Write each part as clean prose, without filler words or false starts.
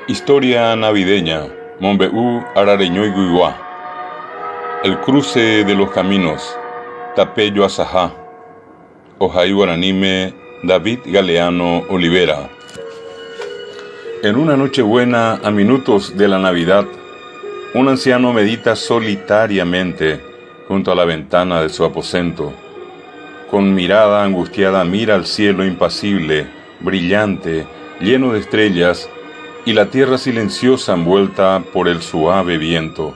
Historia navideña, mombe'u arareñói guigua. El cruce de los caminos, tape joasaha. Ohai guaraníme David Galeano Olivera. En una noche buena, a minutos de la Navidad, un anciano medita solitariamente junto a la ventana de su aposento. Con mirada angustiada mira al cielo impasible, brillante, lleno de estrellas, y la tierra silenciosa envuelta por el suave viento.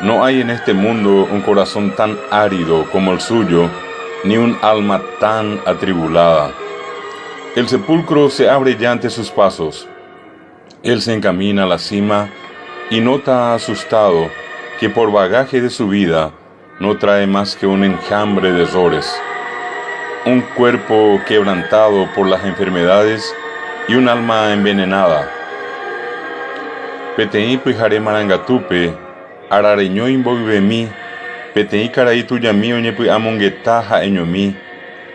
No hay en este mundo un corazón tan árido como el suyo, ni un alma tan atribulada. El sepulcro se abre ya ante sus pasos. Él se encamina a la cima y nota asustado que por bagaje de su vida no trae más que un enjambre de errores, un cuerpo quebrantado por las enfermedades y un alma envenenada. Peteĩ pyhare marangatúpe, arareñói mboyvemi, peteĩ karai tujami oñepy'amongeta ha'eñomi,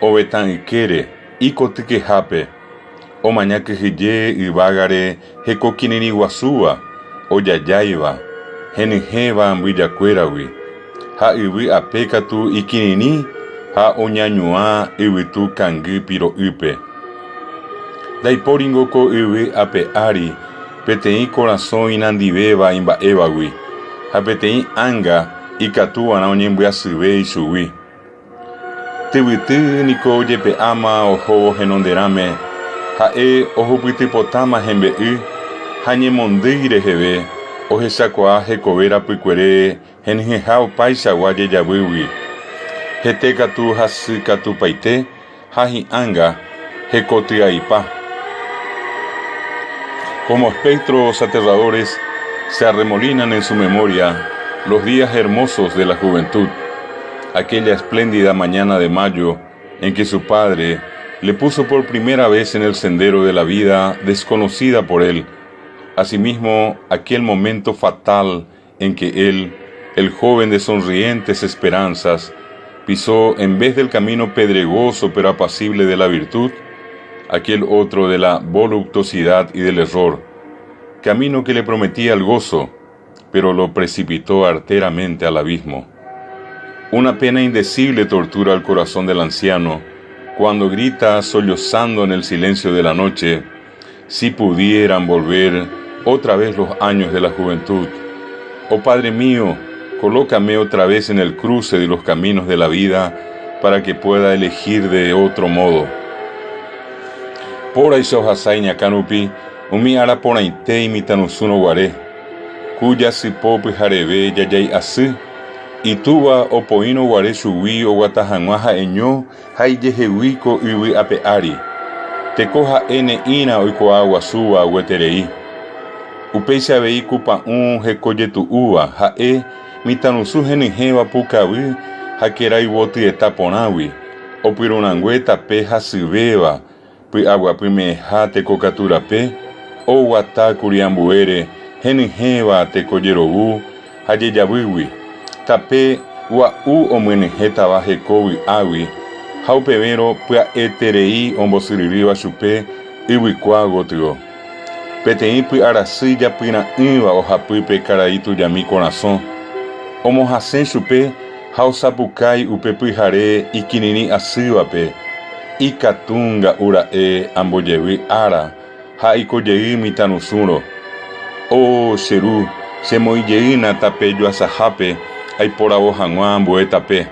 ovetã ykére, ikotykehápe, omaña kyhyje yvágare hekokirirĩ guasúva, ojajáiva, henyhẽva mbyjakuéragui, ha yvy ape katu ikirirĩ ha oñañuã yvytu kangy piro'ýpe. Ndaipóringo ko yvy ape ári peteĩ korasõ inandivéva imba'évagui, ha peteĩ ánga ikatuva'erã oñembyasyve ichugui. Tyvyty niko ojepe'áma ohóvo henonderãme, ha'e ohupytypotáma hembe'y ha ñemondýi reheve ohechakuaa hekove rapykuere henyhẽha opaichagua jejavýgui. Hete katu hasykatupaite ha hi'ánga hekotyaipa. Como espectros aterradores se arremolinan en su memoria los días hermosos de la juventud, aquella espléndida mañana de mayo en que su padre le puso por primera vez en el sendero de la vida desconocida por él, asimismo aquel momento fatal en que él, el joven de sonrientes esperanzas, pisó en vez del camino pedregoso pero apacible de la virtud, aquel otro de la voluptuosidad y del error, camino que le prometía el gozo, pero lo precipitó arteramente al abismo. Una pena indecible tortura al corazón del anciano cuando grita sollozando en el silencio de la noche, si pudieran volver otra vez los años de la juventud. Oh Padre mío, colócame otra vez en el cruce de los caminos de la vida para que pueda elegir de otro modo. Póraicha ohasa iñakã rupi umi ára porãite imitãrusúrõ guare, ku jasypo pyhareve jajái asy, itúva opoírõ guare chugui oguata hag̃ua ha'eño ha ijehegui ko yvy ape ári. Teko ha'e ne'ĩra oikuaa guasúva gueterei. Upéicha avei ku pa'ũ hekojetu'úva ha'e mitãrusu henyhẽva pukavy ha kerayvotyeta porãgui, opyrũrangue tape hasyvéva py'aguapy me'ẽha tekokatu rape, oguatákuri ambuére henyhẽva tekojerovu ha jejavýgui, tape gua'u omyenyhẽtava heko vy'águi ha upevérõ pya'eterei ombosyryrýva chupe yvykua gotyo. Peteĩ py'arasy japyra'ỹva ohapy pe karai tujami korasõ, omohasẽ chupe ha osapukái upe pyhare ikirirĩ asývape, Ikatu nga'u ra'e ambojevy ára ha aiko jey mitãrusúrõ. Oh, che ru, chemoĩ jeýna tape joasahápe aiporavo hag̃ua ambue tape.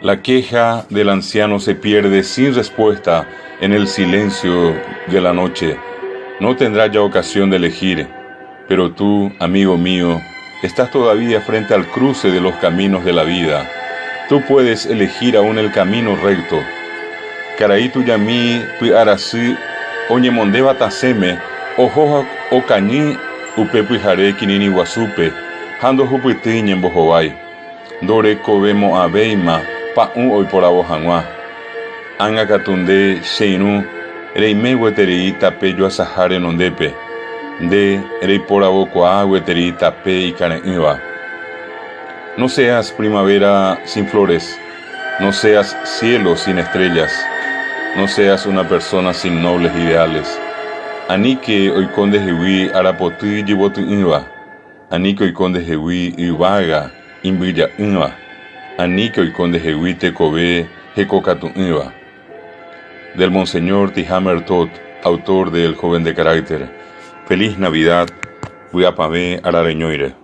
La queja del anciano se pierde sin respuesta en el silencio de la noche. No tendrá ya ocasión de elegir, pero tú, amigo mío, estás todavía frente al cruce de los caminos de la vida. Tú puedes elegir aún el camino recto. Karai tujami py'arasy oñemondéva tasẽme oho ha okañy upe pyhare kirirĩ guasúpe ha ndohupytýi ñembohovái. Ndorekovemo'ãvéima pa'ũ oiporavo hag̃ua. Ág̃a katu nde, che irũ, reime gueterei tape joasaha renondépe. Nde reiporavokuaa gueterei tape ikare'ỹva. No seas primavera sin flores, no seas cielo sin estrellas, no seas una persona sin nobles ideales. Aníke oiko ndehegui arapoty ijyvoty'ỹva, aníke oiko ndehegui yvága imbyja'ỹva, aníke oiko ndehegui tekove hekokatu'ỹva. Del Monseñor Tihamer Toth, autor de El joven de carácter. Feliz Navidad, vy'apavẽ arareñóire.